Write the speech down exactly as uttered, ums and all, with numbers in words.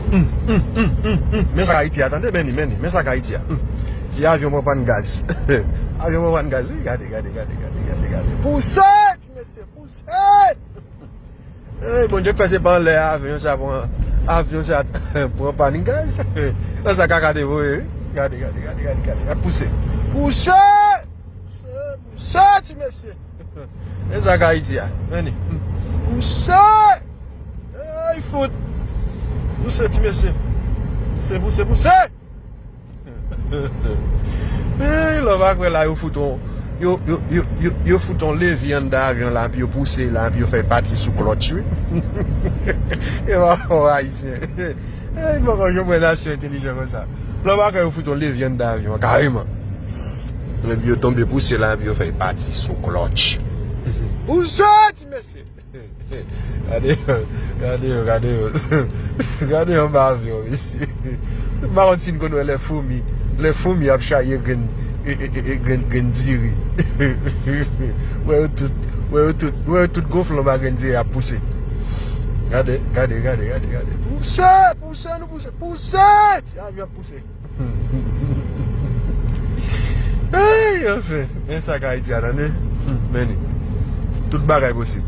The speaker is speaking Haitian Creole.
Men sa k Ayiti a, tande, men li, men li, men sa k Ayiti a. Ti avyon pran pàn gaz. Avyon pran pàn gaz, wi, gade, gade, gade, gade, gade, gade. Pouse, ti mesye, pouse. Ey, Bondye k fè se pa anlè avyon sa pran, avyon sa pran pàn gaz. Nan sa kaka te voye, wi. Gade, gade, gade, gade, gade. Ap pouse. Pouse! Pouse, pouse, ti mesye. E sa k Ayiti a. Men li. Pouse! Ey, fout. Pouse, ti mesye. Pouse, pouse, pouse! Ey, lè w pa kwè la, yo fout on, yo, yo, yo, yo, yo fout on levi anndan avyon la, epi yo pouse la, epi yo fè pati sou klòtch, wi. E pa fò ayisyen. Ey, poko janm wè nasyon entelijan konsa. Lè w pa kwè, yo fout on levi anndan avyon an, kareman. Epi yo tonbe pouse la, epi yo fè pati sou klòtch. Pouse, ti mesye! Gade yo, gade yo, gade yo. Gade yo anba avyon, mesye. M pa konn si n konn wè lè foumi, lè foumi ap chaye grenn, e, e, e, e, grenn, grenn diri. Wè yo tout, wè yo tout, wè yo tout gonfle anba grenn diri ap pouse. Gade, gade, gade, gade, gade. Pouse, pouse, nou pouse, pouse! Ti avyon ap pouse. Ey, anfen, men sa k Ayiti a, tande. Hmm, men li. Tout bagay posib.